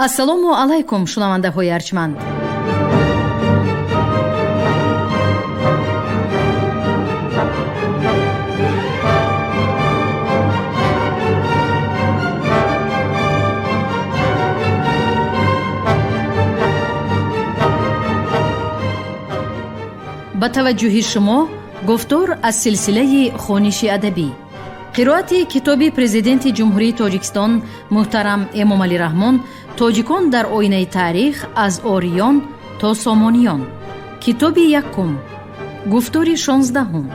Ассалому алайкум, шунавандаҳои арҷманд. Ба таваҷҷӯҳи шумо гуфтор аз силсилаи хониши адабӣ, қироати китоби Президенти Ҷумҳурии Тоҷикистон муҳтарам Эмомалӣ Раҳмон «Тоҷикон дар оинаи таърих аз ориён то сомониён», китоби якум, гуфтори 16-ум.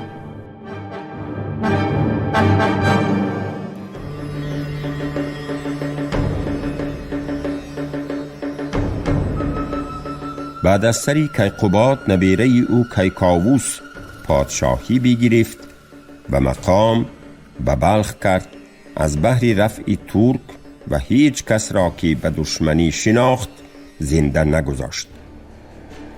Баъд аз сари Кайқубод набераи ӯ Кайковус подшоҳӣ бигирифт ва мақом ба Балх кард аз баҳри рафъи турк ва ҳеҷ касро, ки ба душманӣ шинохт, зинда нагузошт.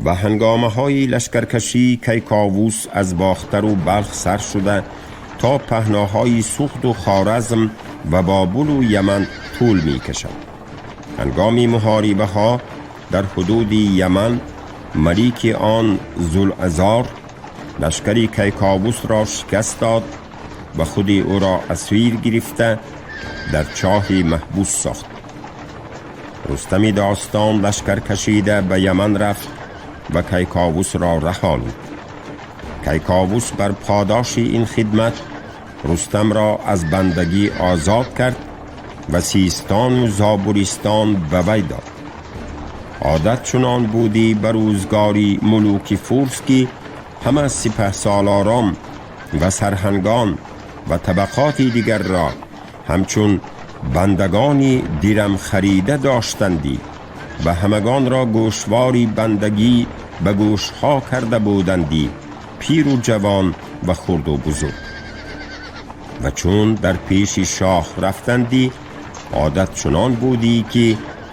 Ва ҳангомаҳои лашкаркашии Кайковус аз Бохтару Балх сар шуда то паҳноҳои Суғду Хоразм ва Бобулу Яман тӯл мекашад. Ҳангоми муҳорибаҳо дар ҳудуди Яман малики он Зулазор лашкари Кайковусро шикаст дод ва худи ӯро асир гирифта дар чоҳи маҳбус сохт. Рустами достон лашкар кашида ба Яман рафт ва Кайковусро раҳонид. Кайковус бар подоши ин хидмат Рустамро аз бандагӣ озод кард ва Систону Зобуристон ба вай дод. Одат чунон будӣ ба рӯзгори мулуки фурс, ки ҳама сипаҳсолорон ва сарҳангон ва табақоти дигарро ҳамчун бандагони дирамхарида доштандӣ ва ҳамагонро гӯшвори бандагӣ ба гӯшҳо карда будандӣ, пиру ҷавон ва хурду бузург. Ва чун дар пеши шоҳ рафтандӣ, одат чунон будӣ, ки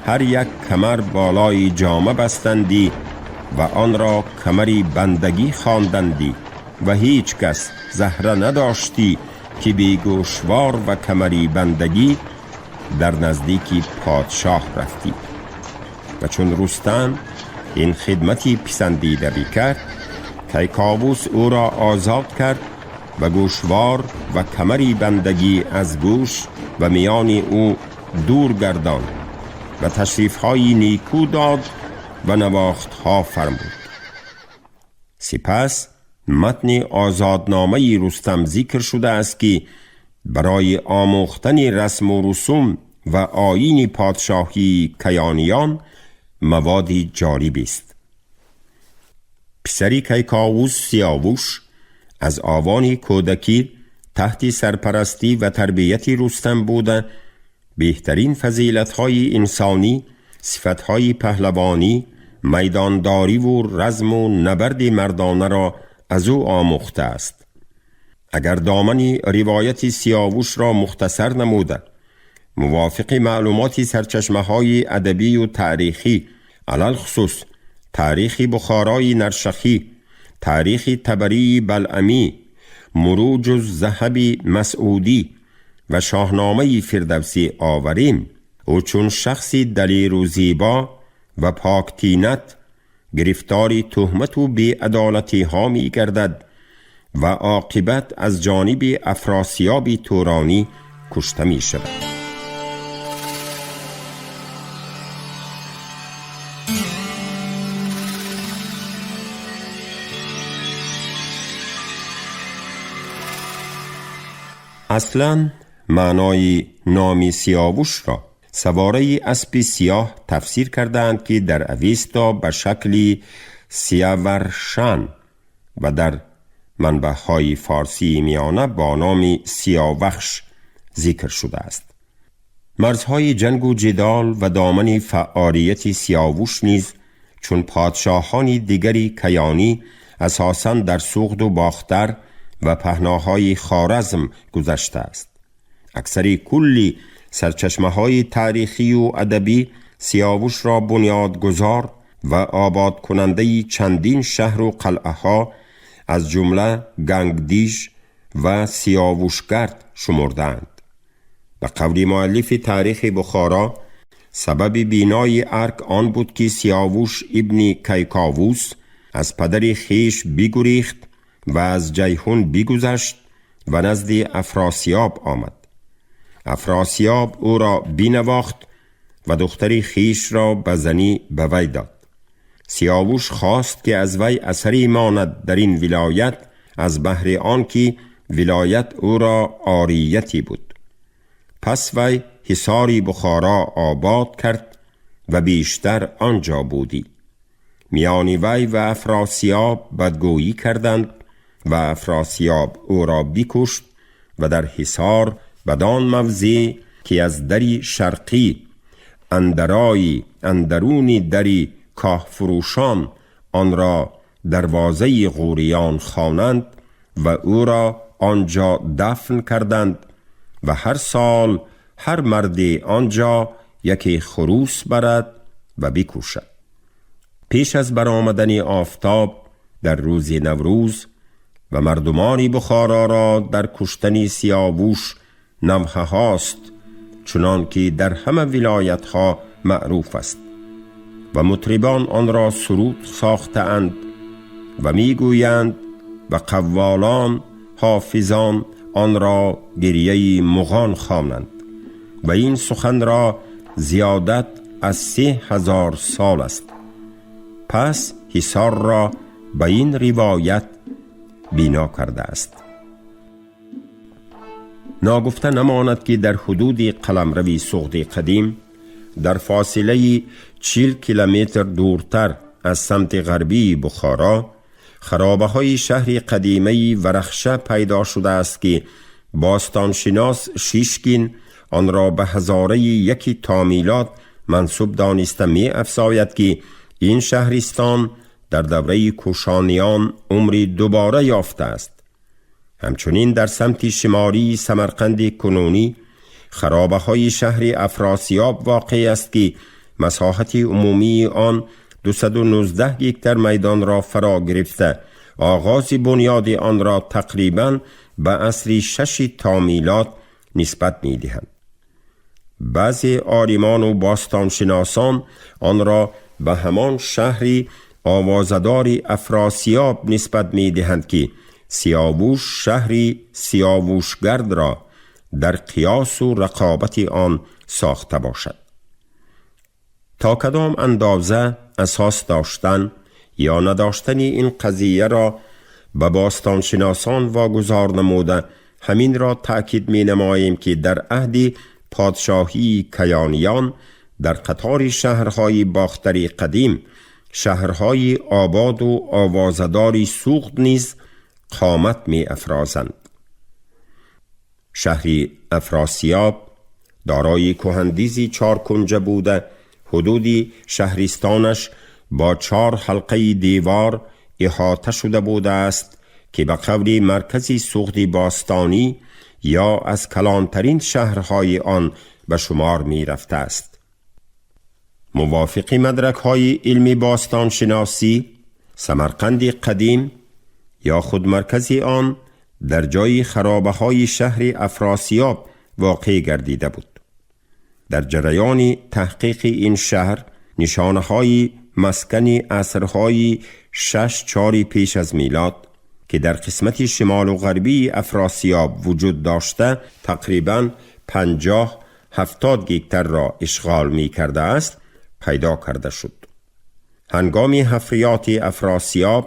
ҳар як камар болои ҷома бастандӣ ва онро камари бандагӣ хондандӣ ва ҳеҷ кас заҳра надоштӣ, ки бегӯшвор ва камари бандагӣ дар наздики подшоҳ рафтӣ. Ва чун Рустам ин хидмати писандида бикард, Кайковус ӯро озод кард ва гӯшвор ва камари бандагӣ аз гӯш ва миёни ӯ дур гардонд ва ташрифҳои никӯ дод ва навохтҳо фармуд. Сипас матни озодномаи Рустам зикр шудааст, ки барои омӯхтани расму русум ва оини подшоҳии каёниён маводи ҷолибест. Писари Кайковус Сиёвуш аз овони кӯдакӣ таҳти сарпарастӣ ва тарбияти Рустам буда, беҳтарин фазилатҳои инсонӣ, сифатҳои паҳлавонӣ, майдондориву разму набарди мардонаро аз ӯ омӯхтааст. Агар домани ривояти Сиёвушро мухтасар намуда, мувофиқи маълумоти сарчашмаҳои адабию таърихӣ, алалхусус Таърихи Бухорои Наршахӣ, Таърихи Табарии Балъамӣ, Муруҷу Заҳаби Масъудӣ ва Шоҳномаи Фирдавсӣ оварем, ӯ чун шахси далеру зебо ва поктинат гирифтори туҳмату беадолатиҳо мегардад ва оқибат аз ҷониби Афросиёби Туронӣ кушта мешавад. Аслан маънои номи Сиёвушро савораи аспи сиёҳ тафсир кардаанд, ки дар Авесто ба шакли Сияваршан ва дар манбаъҳои форсии миёна бо номи Сиёвахш зикр шудааст. Марзҳои ҷангу ҷидол ва домани фаъолияти Сиёвуш низ чун подшоҳони дигари каёнӣ асосан дар Суғду Бохтар ва паҳноҳои Хоразм гузаштааст. Аксари кулли сарчашмаҳои таърихию адабӣ Сиёвушро бунёдгузор ва ободкунандаи чандин шаҳру қалъаҳо, аз ҷумла Гангдиж ва Сиёвушгард шумурдаанд. Ба қавли муаллифи Таърихи Бухоро, Сабаби бинои арк он буд, ки Сиёвуш ибни Кайковус аз падари хеш бигурехт ва аз Ҷайҳун бигузашт ва назди Афросиёб омад. Афросиёб ӯро бинавохт ва духтари хешро ба занӣ ба вай дод. Сиёвуш хост, ки аз вай асаре монад дар ин вилоят, аз баҳри он ки вилоят ӯро орияте буд. Пас вай ҳисори Бухоро обод кард ва бештар он ҷо будӣ. Миёни вай ва Афросиёб бадгӯӣ карданд ва Афросиёб ӯро бикушт ва дар ҳисор бадон мавзеъ, ки аз дари шарқӣ андарои андаруни дари коҳфурӯшон онро дарвозаи ғӯриён хонанд, ва ӯро он ҷо дафн карданд ва ҳар сол ҳар марде он ҷо яке хурӯс барад ва бикушад. Пеш аз баромадани офтоб дар рӯзи Наврӯз ва мардумони Бухоро ро дар куштани Сиёвуш навҳа ҳост, чунон ки дар ҳама вилоятҳо маъруф аст ва мутрибон онро суруд сохтаанд ва мегӯянд ва қавволон, ҳофизон онро гирияи муғон хонанд ва ин сухан ро зиёдат аз 3000 сол аст. Пас ҳисорро ба ин ривоят бино кардааст. Ногуфта намонад, ки дар ҳудуди қаламрави Суғди қадим, дар фосилаи 40 километр дуртар аз самти ғарбии Бухоро, харобаҳои шаҳри қадимаи Варахша пайдо шудааст, ки бостоншинос Шишкин онро ба ҳазораи яки то милод мансуб дониста меафзояд, ки ин шаҳристон дар давраи Кушониён умри дубора ёфтааст. Ҳамчунин дар самти шимолии Самарқанди кунунӣ харобаҳои шаҳри Афросиёб воқеъ аст, ки масоҳати умумии он 219 гектар майдонро фаро гирифта, оғози бунёди онро тақрибан ба асри шаши то милод нисбат медиҳанд. Баъзе олимону бостоншиносон онро ба ҳамон шаҳри овозадори Афросиёб нисбат медиҳанд, ки Сиёвуш шаҳри Сиёвушгардро дар қиёсу рақобати он сохта бошад. То кадом андоза асос доштан ё надоштани ин қазияро ба бостоншиносон вогузор намуда, ҳаминро таъкид менамоем, ки дар аҳди подшоҳии Каёниён дар қатори шаҳрҳои Бохтари қадим шаҳрҳои ободу овозадори Суғд низ қомат меафрозанд. Шаҳри Афросиёб дорои кӯҳандизи чоркунҷа буда, ҳудуди шаҳристонаш бо чор ҳалқаи девор иҳота шуда будааст, ки ба қавли маркази Суғди бостонӣ ё аз калонтарин шаҳрҳои он ба шумор мерафтааст. Мувофиқи мадракҳои илми бостоншиносӣ, Самарқанди қадим ё худ маркази он дар ҷои харобаҳои шаҳри Афросиёб воқеъ гардида буд. Дар ҷараёни таҳқиқи ин шаҳр нишонаҳои маскани асрҳои шаш чори пеш аз милод, ки дар қисмати шимолу ғарбии Афросиёб вуҷуд дошта, тақрибан 50-70 гектарро ишғол мекардааст, пайдо карда шуд. Ҳангоми ҳафриёти Афросиёб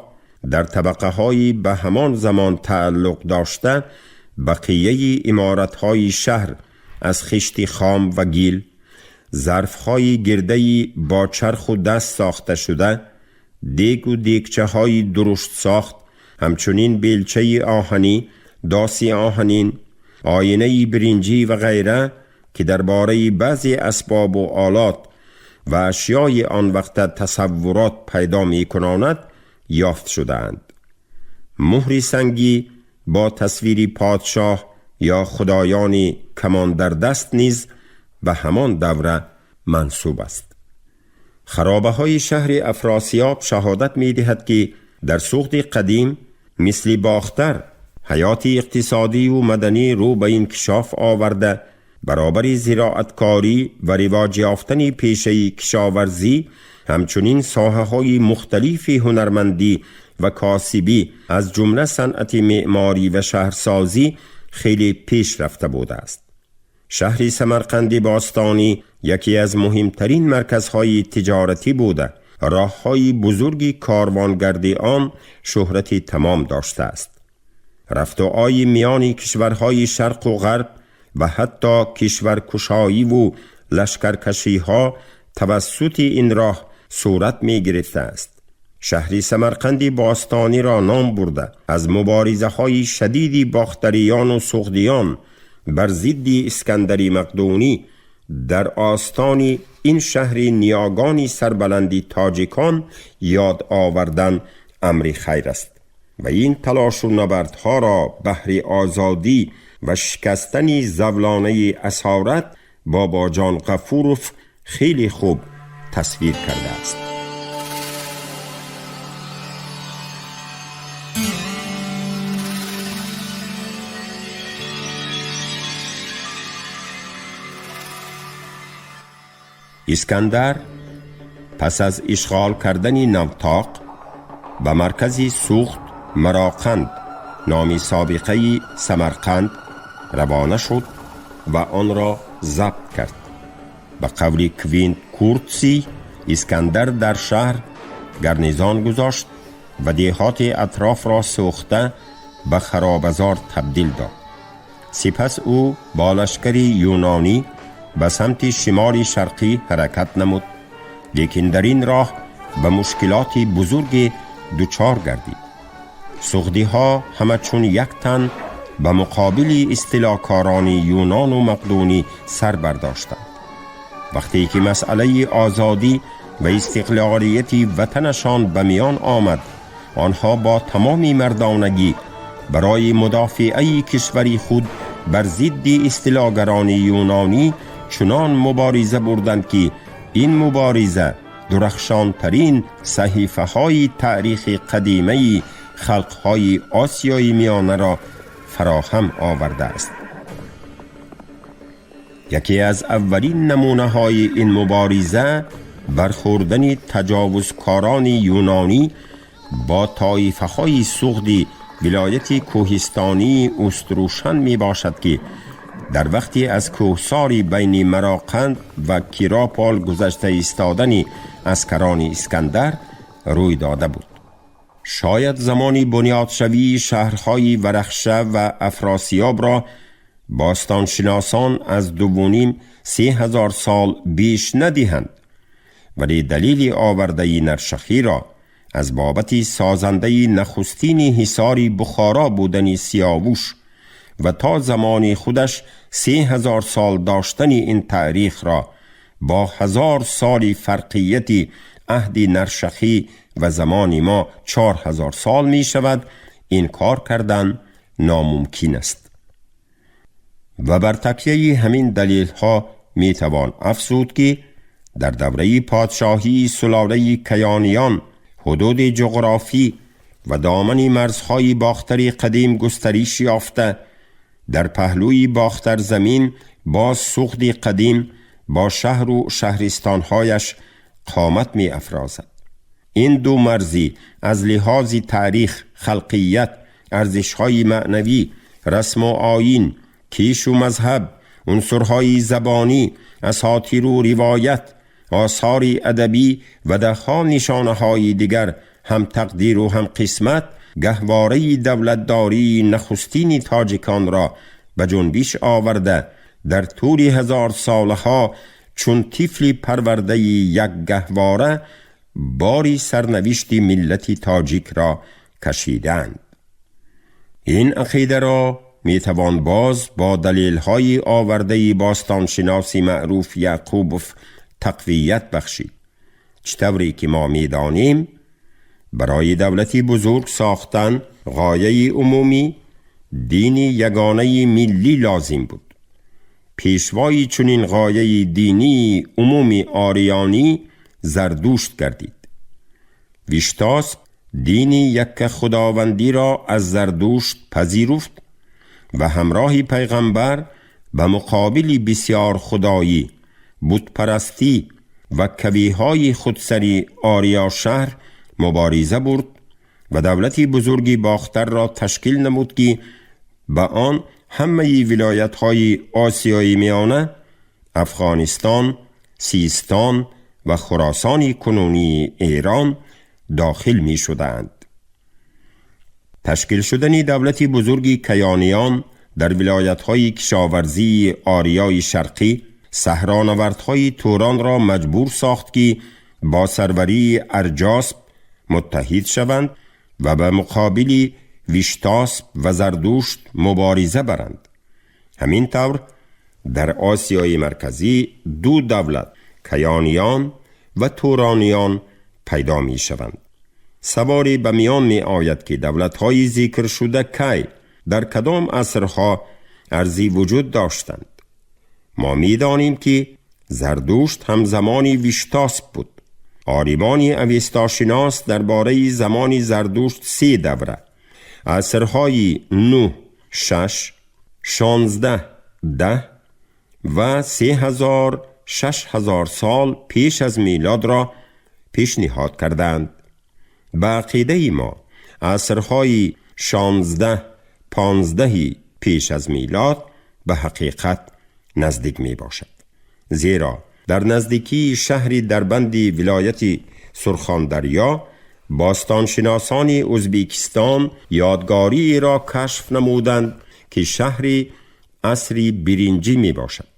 дар табақаҳои ба ҳамон замон тааллуқ дошта бақияи иморатҳои шаҳр аз хишти хом ва гил, зарфҳои гирдаи бо чарху даст сохта шуда, дегу дегчаҳои дуруштсохт, ҳамчунин белчаи оҳанӣ, доси оҳанин, оинаи биринҷӣ ва ғайра, ки дар бораи баъзе асбобу олот ва ашёи он вақта тасаввурот пайдо мекунонад, ёфт шудаанд. Муҳри сангӣ бо тасвири подшоҳ ё худоёни камон дар даст низ ба ҳамон давра мансуб аст. Харобаҳои шаҳри Афросиёб шаҳодат медиҳад, ки дар Суғди қадим мисли Бохтар ҳаёти иқтисодию маданӣ рӯ ба инкишоф оварда, баробари зироаткорӣ ва ривоҷ ёфтани пешаи кишоварзӣ, ҳамчунин соҳаҳои мухталифи ҳунармандӣ ва косибӣ, аз ҷумла санъати меъморӣ ва шаҳрсозӣ хеле пеш рафта будааст. Шаҳри Самарқанди бостонӣ яке аз муҳимтарин марказҳои тиҷоратӣ буда, роҳҳои бузурги корвонгарди он шӯҳрати тамом доштааст. Рафту ои миёни кишварҳои шарқу ғарб ва ҳатто кишваркушоиву лашкаркашиҳо тавассути ин роҳ сурат мегирифтааст. Шаҳри Самарқанди бостониро ном бурда, аз муборизаҳои шадиди бохтариёну суғдиён бар зидди Искандари Мақдунӣ дар остони ин шаҳри ниёгони сарбаланди тоҷикон ёд овардан амри хайр аст ва ин талошу набардҳоро баҳри озодӣ ва шикастани завлонаи асорат Бобоҷон Ғафуров хеле хуб тасвир кардааст. Искандар пас аз ишғол кардани Навтоқ ба маркази Суғд Мароқанд, номи собиқаи Самарқанд, равона шуд ва онро забт кард. Ба қавли Квинт Куртсий, Искандар дар шаҳр гарнизон гузошт ва деҳоти атрофро сӯхта ба харобазор табдил дод. Сипас ӯ бо лашкари юнонӣ ба самти шимоли шарқӣ ҳаракат намуд, лекин дар ин роҳ ба мушкилоти бузурге дучор гардид. Суғдиҳо ҳама чун як тан ба муқобили истилокорони юнону мақдунӣ сар бардоштанд. Вақте ки масъалаи озодӣ ва истиқлолияти ватанашон ба миён омад, онҳо бо тамоми мардонагӣ барои мудофиаи кишвари худ бар зидди истилогарони юнонӣ чунон мубориза бурданд, ки ин мубориза дурахшонтарин саҳифаҳои таърихи қадимаи халқҳои Осиёи Миёнаро фароҳам овардааст. Яке аз аввалин намунаҳои ин мубориза бархӯрдани таҷовузкорони юнонӣ бо тоифаҳои суғди вилояти кӯҳистонии Уструшан мебошад, ки дар вақте аз кӯҳсори байни Мароқанд ва Киропол гузашта истодани аскарони Искандар рӯй дода буд. Шояд замони бунёдшавии шаҳрҳои Варахша ва Афросиёбро бостоншиносон аз 2,5-3 ҳазор сол беш надиҳанд, вале далели овардаи Наршахиро аз бобати созандаи нахустини ҳисори Бухоро будани Сиёвуш ва то замони худаш 3000 сол доштани ин таърихро бо 1000 соли фарқияти аҳди Наршахӣ ва замони мо 4000 сол мешавад, инкор кардан номумкин аст. Ва бар такяи ҳамин далелҳо метавон афзуд, ки дар давраи подшоҳии сулолаи Каёниён ҳудуди ҷуғрофӣ ва домани марзҳои Бохтари қадим густариш ёфта, дар паҳлӯи Бохтарзамин боз Суғди қадим бо шаҳру шаҳристонҳояш қомат меафрозад. Ин ду марзӣ аз лиҳози таърих, халқият, арзишҳои маънавӣ, расму оин, кишу мазҳаб, унсурҳои забонӣ, асотиру ривоят, осори адабӣ ва даҳҳо нишонаҳои дигар ҳам тақдиру ҳам қисмат гаҳвораи давлатдории нахустини тоҷиконро ба ҷунбиш оварда, дар тӯли ҳазорсолаҳо чун тифли парвардаи як гаҳвора бори сарнавишти миллати тоҷикро кашидаанд. Ин ақидаро метавон боз бо далелҳои овардаи бостоншиноси маъруф Яъқубов тақвият бахшид. Чӣ тавре ки мо медонем, барои давлати бузург сохтан ғояи умумӣ, дини ягонаи миллӣ лозим буд. Пешвои чунин ғояи динии умуми ориёнӣ Зардушт гардид. Виштосп дини якка худовандиро аз Зардушт пазируфт ва ҳамроҳи пайғамбар به مقابل بسیار خدایی، بتپرستی و کویهای خودسری آریا شهر مبارزه برد و دولتی بزرگی باختر را تشکیل نمود که به آن همه ولایت های آسیای میانه، افغانستان، سیستان و خراسان کنونی ایران داخل می شدند. تشکیل شدن دولت بزرگ کیانیان در ولایت های کشاورزی آریای شرقی صحرانوردهای توران را مجبور ساخت که با سروری ارجاسب متحد شوند و به مقابل ویشتاسب و زردوشت مبارزه برند. همین طور در آسیای مرکزی دو دولت، کیانیان و تورانیان، پیدا می شوند. سواری به میان می آید که دولت های ذکر شده کی در کدام عصرها ارزی وجود داشتند. ما می دانیم که زردوشت هم زمانی ویشتاسب بود. آریمان اوستاشناس درباره زمان زردوشت 3 دوره، عصرهای 9، 6، 16، 10 و 3000، 6000 سال پیش از میلاد را پیشنهاد کردند. به عقیده ما عصرهای 16، 15 پیش از میلاد به حقیقت نزدیک می باشد، زیرا در نزدیکی شهری دربند ولایت سرخاندریا باستانشناسان ازبکستان یادگاری را کشف نمودند که شهری عصری برنجی می باشد.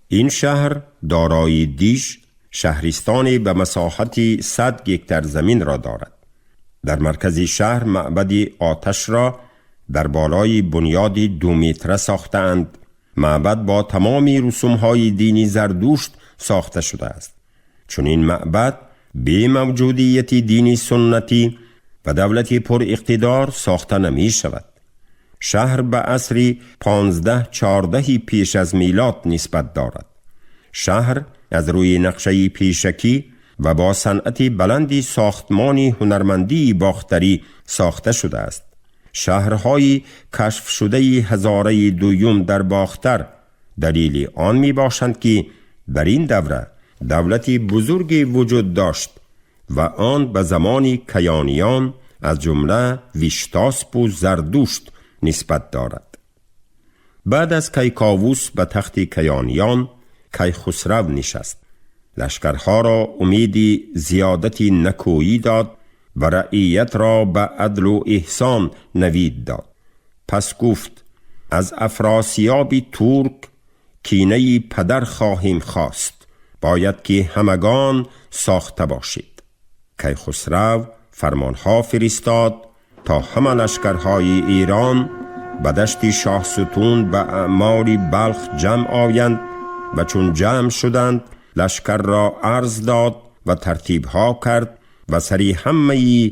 این شهر دارای دیش، شهرستانی به مساحت 100 هکتار زمین را دارد. در مرکز شهر معبد آتش را در بالای بنیاد 2 متره ساختند. معبد با تمام رسوم‌های دینی زردوشت ساخته شده است. چون این معبد بی موجودیت دینی سنتی و دولتی پر اقتدار ساخته نمی شود. شهر به عصر 15، 14 پیش از میلاد نسبت دارد. شهر از روی نقشه پیشکی و با صنعت بلندی ساختمان هنرمندی باختری ساخته شده است. شهرهای کشف شده هزاره دوم در باختر دلیل آن می باشند که در این دوره دولتی بزرگی وجود داشت و آن به زمان کیانیان از جمله ویشتاسپ و زردوشت نسبت دارد. بعد از کیکاووس به تخت کیانیان کیخسرو نشست. لشکرها را امیدی زیادتی نکویی داد و رعیت را به عدل و احسان نوید داد. پس گفت از افراسیاب ترک کینه پدر خواهیم خواست، باید که همگان ساخته باشید. کیخسرو فرمانها فرستاد تا همه لشکرهای ایران به دشت شاه ستون به اعمال بلخ جمع آیند و چون جمع شدند لشکر را عرض داد و ترتیبها کرد و سری همه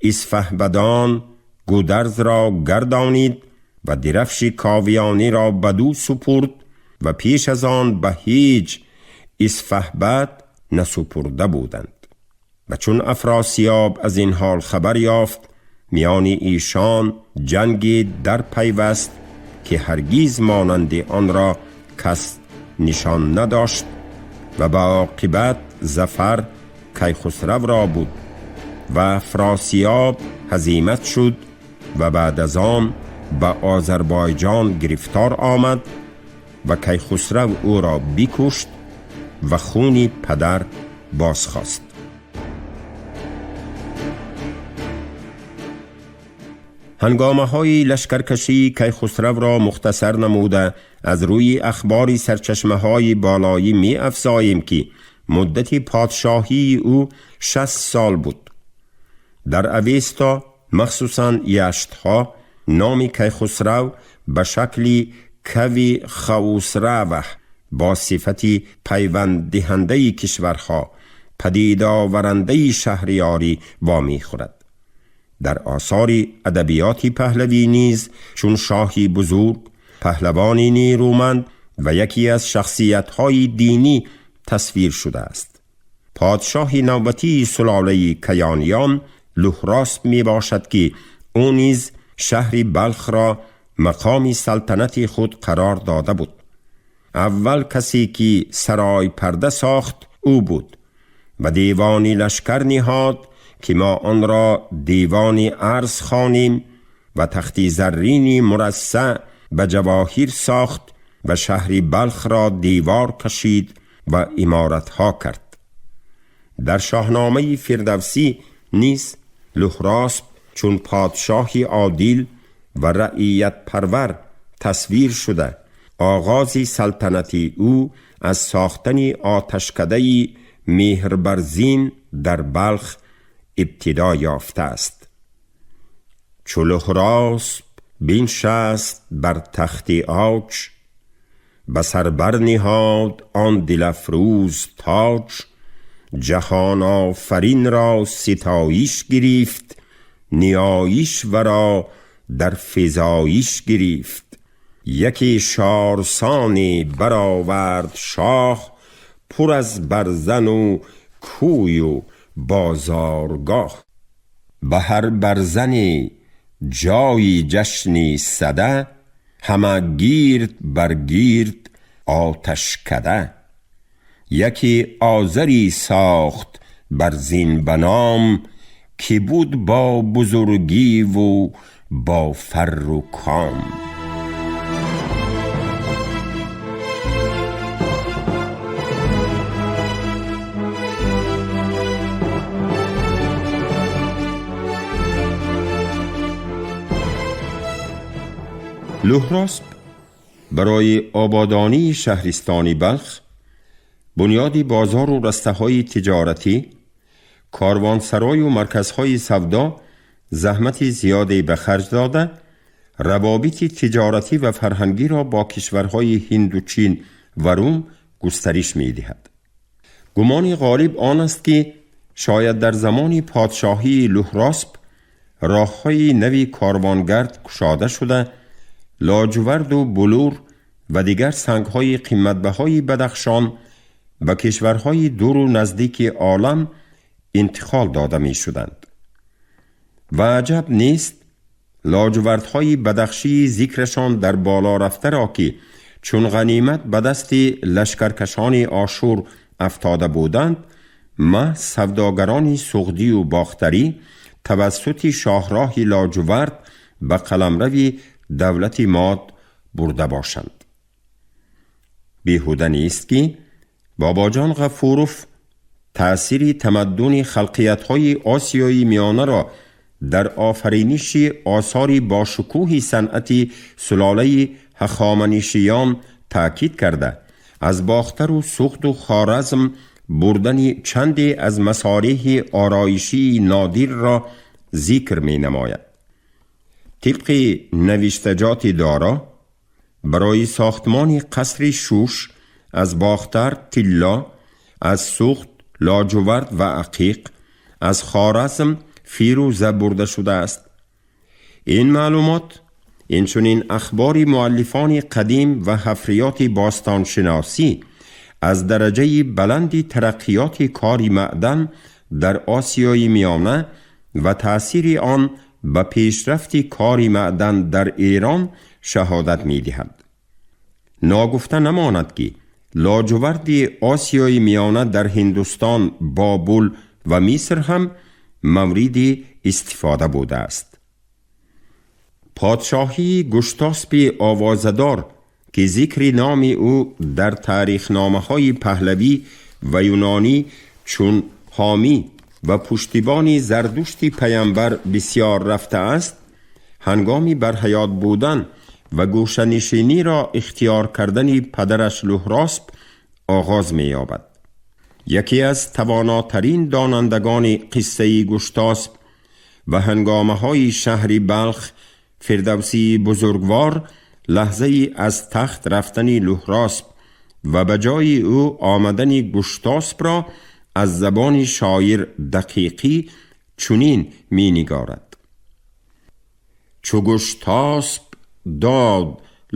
اسفهبدان گودرز را گردانید و درفش کاویانی را بدو سپرد و پیش از آن به هیچ اسفهبد نسپرده بودند. و چون افراسیاب از این حال خبر یافت، میان ایشان جنگی در پیوست که هرگیز مانند آن را کس نشان نداشت و با عاقبت ظفر کیخسرو را بود و افراسیاب هزیمت شد و بعد از آن به آذربایجان گرفتار آمد و کیخسرو او را بکشت و خون پدر بازخواست. هنگامه های لشکرکشی کیخسرو را مختصر نموده از روی اخبار سرچشمه های بالایی می افزاییم که مدت پادشاهی او 60 سال بود. در اوستا مخصوصا یشتها نام کیخسرو به شکل کوی خوسروه با صفت پیوند دهنده کشورها، پدید آورنده شهریاری وامی خورد. در آثار ادبیات پهلوی نیز چون شاهی بزرگ، پهلوانی نیرومند و یکی از شخصیت‌های دینی تصویر شده است. پادشاه نوبتی سلاله کیانیان لهراسب می باشد که او نیز شهر بلخ را مقام سلطنت خود قرار داده بود. Аввал касе ки сарой парда сохт ӯ буд ва девони лашкар ниҳод, ки мо онро девони арз хонем, ва тахти заррини мурассаъ ба ҷавоҳир сохт ва шаҳри Балхро девор кашид ва иморатҳо кард. Дар Шоҳномаи Фирдавсӣ низ Луҳросп чун подшоҳи одил ва раиятпарвар тасвир шуда, оғози салтанати ӯ аз сохтани оташкадаи меҳрбарзин дар Балх ибтидо ёфтааст. Чу Луҳросп биншаст бар тахти оҷ, ба сар барниҳод он дилафрӯз тоҷ, ҷаҳонофаринро ситоиш гирифт, ниёиш варо дар физоиш гирифт. Яке шорсоне баровард шоҳ, пур аз барзану кӯю бозоргоҳ. Ба ҳар барзане ҷойи ҷашни сада, ҳама гирд бар гирд оташкада. Яке озари сохт барзин ба ном, ки буд бо бузургиву бо фарру ком. Луҳросп барои ободонии шаҳристони Балх бунёди бозору растаҳои тиҷоратӣ, корвонсарою марказҳои савдо заҳмати зиёде ба харҷ дода, равобити тиҷоратӣ ва фарҳангиро бо кишварҳои Ҳинду Чин ва Рум густариш медиҳад. Гумони ғолиб он аст, ки шояд дар замони подшоҳии Луҳросп роҳҳои нави корвонгард кушода шуда, лоҷуварду булур ва дигар сангҳои қиматбаҳои Бадахшон ба кишварҳои дуру наздики олам интиқол дода мешуданд. Ва аҷаб нест, лоҷувардҳои бадахшии зикрашон дар боло рафтаро, ки чун ғанимат ба дасти лашкаркашони Ошур афтода буданд, маҳз савдогарони суғдию бохтарӣ тавассути шоҳроҳи лоҷувард ба қаламрави давлати Мод бурда бошанд. Беҳуда нест, ки Бобоҷон Ғафуров таъсири тамаддуни халқиятҳои Осиёи Миёнаро дар офариниши осори бошукӯҳи санъати сулолаи ҳахоманишиён таъкид карда, аз Бохтару Суғду Хоразм бурдани чанде аз масореҳи ороишии нодирро зикр менамояд. Тибқи навиштаҷоти Доро, барои сохтмони қасри Шуш аз Бохтар тилло, аз Суғд лоҷувард ва ақиқ, аз Хоразм фирӯза бурда шудааст. Ин маълумот, инчунин ахбори муаллифони қадим ва ҳафриёти бостоншиносӣ аз дараҷаи баланди тараққиёти кори маъдан дар Осиёи Миёна ва таъсири он ба пешрафти кори маъдан дар Эрон шаҳодат медиҳад. Ногуфта намонад, ки лоҷуварди Осиёи Миёна дар Ҳиндустон, Бобул ва Миср ҳам мавриди истифода будааст. Подшоҳии Гуштоспи овозадор, ки зикри номи ӯ дар таърихномаҳои паҳлавӣ ва юнонӣ чун ҳомӣ ва пуштибони Зардушти паямбар бисёр рафтааст, ҳангоми барҳаёт будан ва гӯшанишиниро ихтиёр кардани падараш Луҳросп оғоз меёбад. Яке аз тавонотарин донандагони қиссаи Гуштосп ва ҳангомаҳои шаҳри Балх, Фирдавсии бузургвор, лаҳзаи аз тахт рафтани Луҳросп ва ба ҷои ӯ омадани Гуштоспро аз забони шоир Дақиқӣ чунин менигорад: чу Гуштосп дод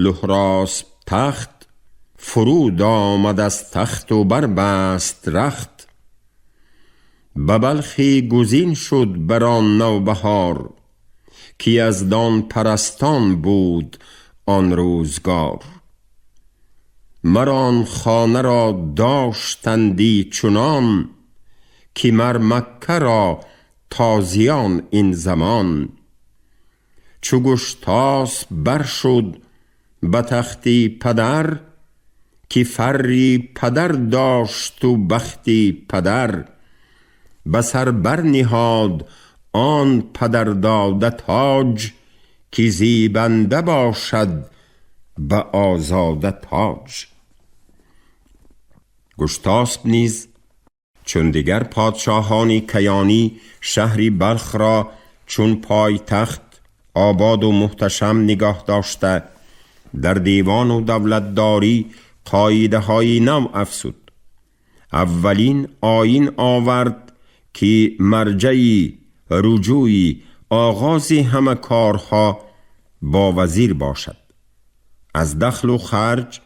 Луҳросп тахт, фуруд омад аз тахту барбаст рахт. Ба Балхи гузин шуд бар он навбаҳор, ки яздонпарастон буд он рӯзгор. مر آن خانه را داشتندی چنان، که مر مکه را تازیان این زمان. چو گشتاسپ بر شد به تختی پدر، که فری پدر داشت و بختی پدر. به سر بر نهاد آن پدر داده تاج، که زیبنده باشد به آزاده تاج. گشتاسپ نیز چون دیگر پادشاهان کیانی شهری بلخ را چون پایتخت آباد و محتشم نگاه داشته، در دیوان و دولتداری قاعده های نو افزود. اولین آیین آورد که مرجعی رجوعی آغاز همه کارها با وزیر باشد، از دخل و خرج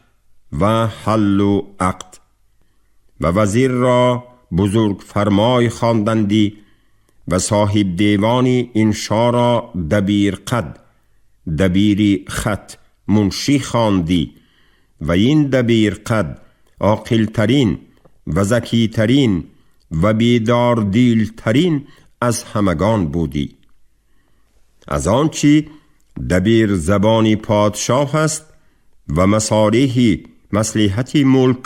و حل و عقد. و وزیر را بزرگ فرمای خواندندی و صاحب دیوانی انشا را دبیر قد، دبیری خط، منشی خواندی. و این دبیر قد عاقلترین و ذکیترین و بیداردیلترین از همگان بودی. از آنچه دبیر زبانی پادشاه است و مصالح مصلحت ملک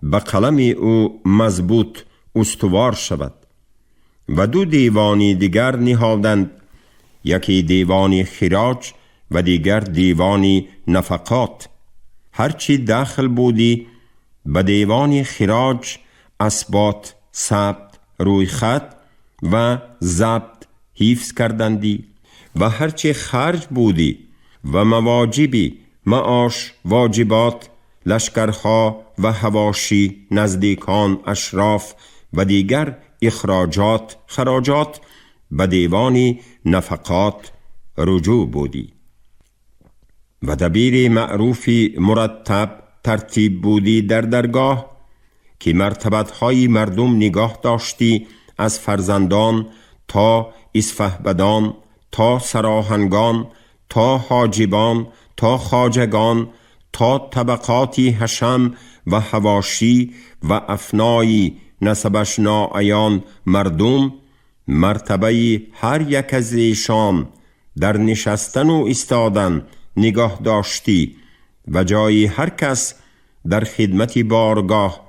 به قلم او مضبوط استوار شود. و دو دیوانی دیگر نهادند، یکی دیوانی خراج و دیگر دیوانی نفقات. هرچی دخل بودی به دیوانی خراج اثبات، ثبت، روی خط و ضبط حفظ کردندی. و هرچی خرج بودی و مواجبی، معاش، واجبات، لشکرها و حواشی، نزدیکان، اشراف و دیگر اخراجات، خراجات به دیوان نفقات رجوع بودی. و دبیر معروف مرتب ترتیب بودی در درگاه، که مرتبت‌های مردم نگاه داشتی، از فرزندان تا اسفهبدان تا سراهنگان تا حاجبان تا خواجگان تا طبقات حشم و حواشی و افنای نسبش ناعیان مردم، مرتبه هر یک از ایشان در نشستن و ایستادن نگاه داشتی و جای هر کس در خدمت بارگاه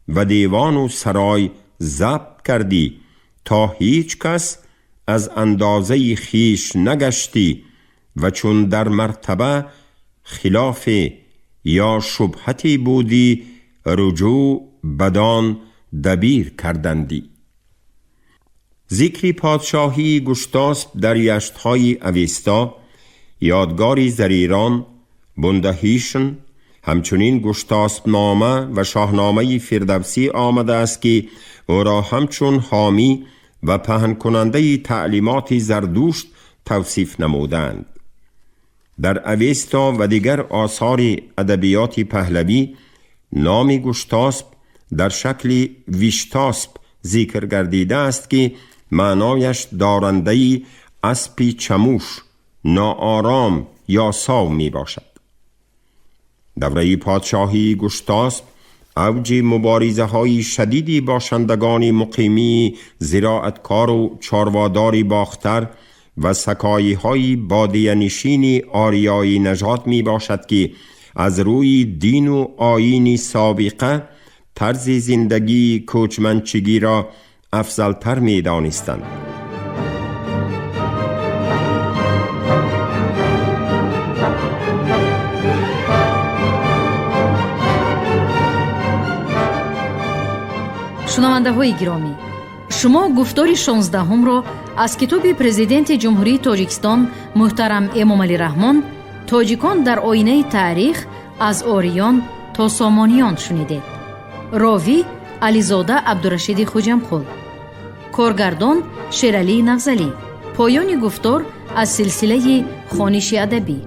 و دیوان و سرای ضبط کردی تا هیچ کس از اندازه خیش نگشتی. و چون در مرتبه خلاف یا شبهتی بودی، رجوع بدان دبیر کردندی. ذکری پادشاهی گشتاسپ در یشتهای اوستا، یادگاری زریران، بندهیشن، همچنین گشتاسپ نامه و شاهنامه فردوسی آمده است که او را همچون حامی و پهن کننده تعلیمات زردوشت توصیف نمودند. در اوستا و دیگر آثار ادبیات پهلوی نام گشتاسپ در شکل ویشتاسپ ذکر گردیده است که معنایش دارنده اسپی چموش، ناآرام یا ساو می باشد. دوره پادشاهی گشتاسپ اوج مبارزه های شدیدی باشندگان مقیمی زراعتکار و چاروادار باختر و سکایی های بادیه نشین آریایی نژاد می باشد که از روی دین و آیین سابقه طرز زندگی کوچمنچگی را افضلتر می دانستند. Шунавандаҳои гиромӣ, шумо гуфтори 16-ҳумро аз китоби Президенти Ҷумҳурии Тоҷикистон муҳтарам Эмомалӣ Раҳмон «Тоҷикон дар оинаи таърих аз ориён то сомониён» шунидед. Ровӣ Ализода Абдурашиди Хуҷамқул, коргардон Шералии Навзалӣ. Поёни гуфтор аз силсилаи хониши адабӣ.